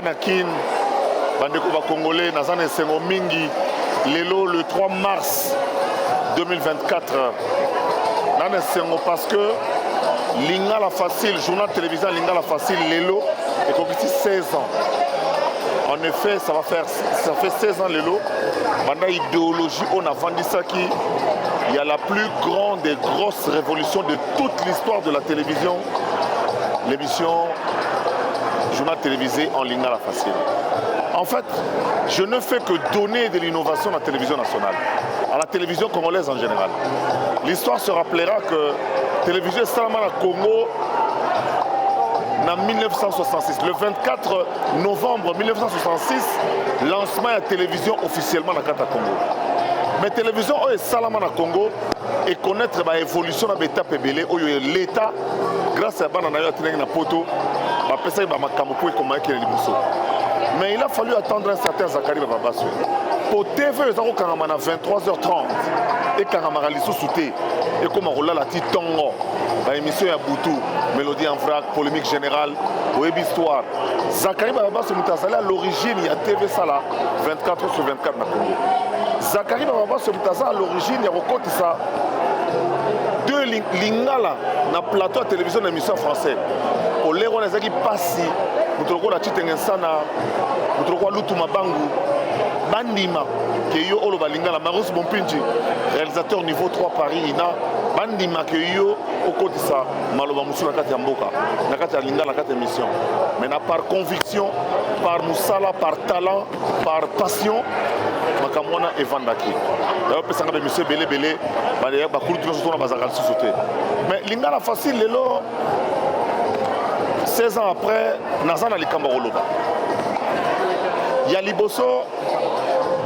Bana Kin, bandeko ba Congolais, naza na esengo mingi lelo le 3 mars 2024. Na na esengo parce que Lingala Facile, journal télévision Lingala Facile lelo ekokisi 16 ans. En effet, ça va faire ça fait 16 ans lelo banda idéologie oyo navandisaki il y a la plus grande et grosse révolution de toute l'histoire de la télévision, l'émission journal télévisé en lingala facile. En fait, je ne fais que donner de l'innovation à la télévision nationale, à la télévision congolaise en général. L'histoire se rappellera que télévision esalama na Congo en 1966. Le 24 novembre 1966, lancement ya télévision officiellement na kati ya Congo. Mais télévision oyo esalama na Congo et connaître ba évolution na ba étape ebele oyo l'État grâce ya bana na yo atindaki na poto bapesaki bamakambo mpo ekoma ekende liboso. Mais il a fallu attendre un certain Zakari Bababaswe po TV oyo eza kokangama na 23h30 ekangamaka lisusu te, ekoma kolala ti ntongo, baémission ya butu, mélodie en vrac, polémique générale, oyebi histoire. Zakari Bababaswe moto azali à l'origine ya TV sala 24 sur 24 na Congo. Zakari Bababaswe moto aza à l'origine ya kokotisa deux lingala na plateau ya télévision na émission français. Kolere wana ezalaki mpasi, moto lokola Chitenge Nsana, moto lokola Lutu Mabangu bandima ke yo oloba lingala. Marius Bompinji, réalisateur niveau 3 Paris ina, bandima ke yo okotisa maloba mosusu na kati ya mboka, na kati ya lingala, na kati ya émission. Mais na par conviction, par mosala, par talent, par passion, makambo wana evandaki. Opesanga baémission ebele ebele, bakulutu nyonso tona bazalaka lisusu te. Mais lingala facile lelo, 16 ans après, naza na likambo ya koloba ya liboso.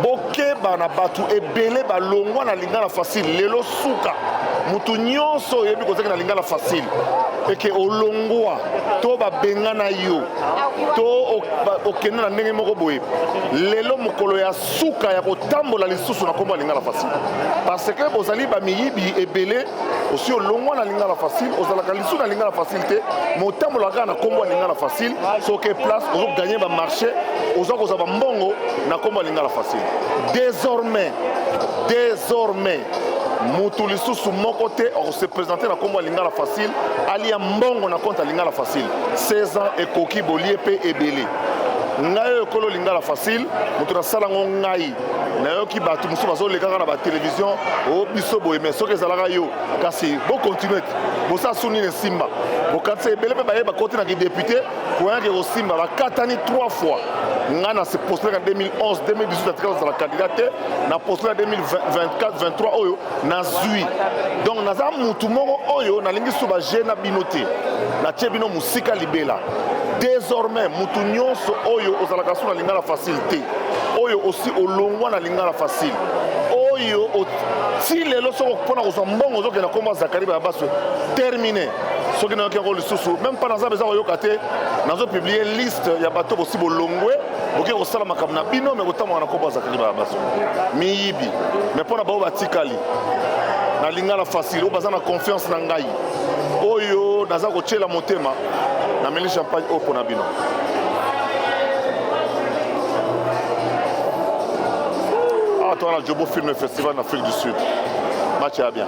Bokeba na bato ebele balongwa na lingala facile lelo. Suka motu nyonso oyebi kozaki na lingala facile eke olongwa to babengana yo to okende na ndenge moko boye, lelo mokolo ya suka ya kotambola lisusu na nkombo ya lingala facile, parce que bozali bamiyibi ebele. Osi olongwa na lingala facile, ozalaka lisusu na lingala facile te, mais otambolaka kaka na nkombo ya lingala facile. Soki place ozoganye bamarché, oza kozwa bambongo na nkombo ya lingala facile. Désormais, désormais, mutu lisusu moko te akose présenter na nkombo ya lingala facile, alia mbongo na compte ya lingala facile. 16 ans ekoki, bolie mpe ebele. Ngai oyo ekolo lingala facile, moto nasala yango ngai. Nayoki bato mosusu bazolekaka na batelevizio o biso boye, mais soki ezalaka yo kasi bokontinue te, bosala su nini esimba. Bokanisa ebele mpe baye bakoti na kidéputé koyaki kosimba, bakatani 3 fois. Ngai na se postule na 2011, 2018, atikala kozala candidat te. Na postule na 2024, 23 oyo nazwi. Donc naza mutu moko oyo nalingi so baje na bino te, natie bino mosika libela. Désormais, mutu nyonso oyo ozalaka so na lingala facile te, oyo osi olongwa na lingala facile, oyo ti lelo soko mpona kozwa mbongo ozokende na nkombo ya Zakari Bababaswe, terminé. Soki nayoki yango lisusu, même mpa naza eza koyoka te, nazopublie liste ya bato bosi bolongwe, boke kosala makambo na bino, me kotamboka na nkombo ya Zakari Bababaswe, miyibi. Me mpo na bao batikali na lingala facile, oyo baza na confiance na ngai, oyo naza kotiela motema, nameli champagne oyo mpo na bino. Awa toza na Jobo Film Festival na Afrique du Sud. Match ya bien.